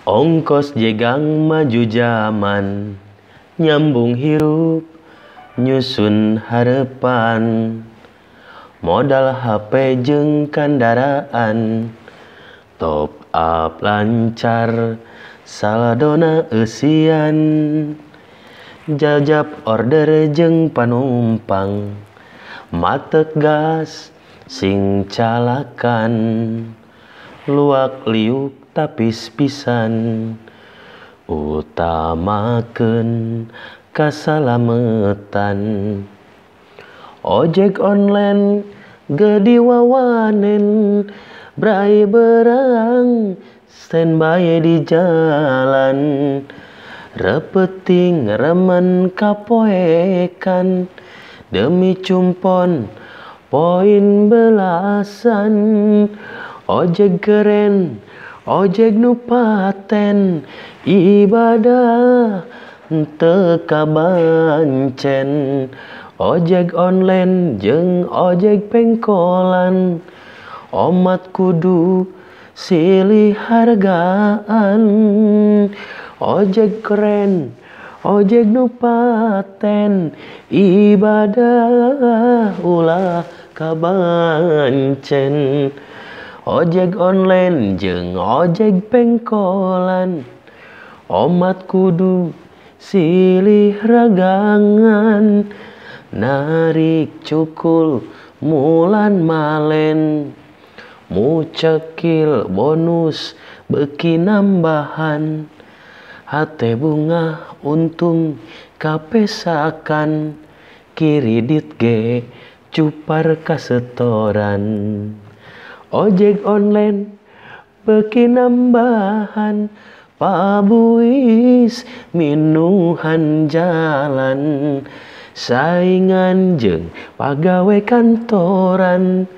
Ongkos jegang maju zaman, nyambung hirup nyusun harepan, modal HP jeung kandaraan, top up lancar saladona eusian, jajab order jeung panumpang, matek gas sing calakan, luak liuk tapis pisan, utamakeun kasalametan. Ojek online gede wawanen, brai berang standby di jalan, repeting remen kapoekan, demi cumpon poin belasan. Ojek keren, ojek nu paten, ibadah teu kabancen. Ojek online jeung ojek pengkolan, omat kudu silih hargaan. Ojek keren, ojek nu paten, ibadah ulah kabancen. Ojek online jeung ojek pengkolan, omat kudu silih ragangan, narik cukul mulan malen, mucekil bonus beuki nambahan, hate bunga untung kapesakan, kiridit ge cupar kasetoran. Ojek online beuki nambahan, pabuis minuhan jalan, saingan jeung pagawe kantoran,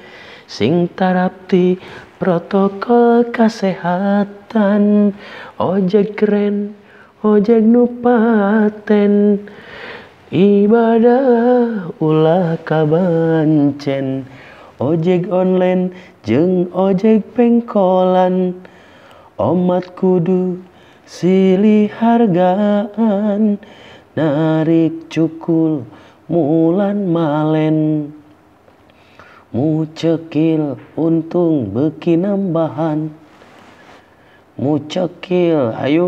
sing tarapti protokol kasehatan. Ojek keren, ojek nu paten, ibadah ulah kabancen. Ojek online jeung ojek pengkolan, omat kudu silih hargaan, narik cukul mulan malen, mucekil untung beuki nambahan, mucekil ayo.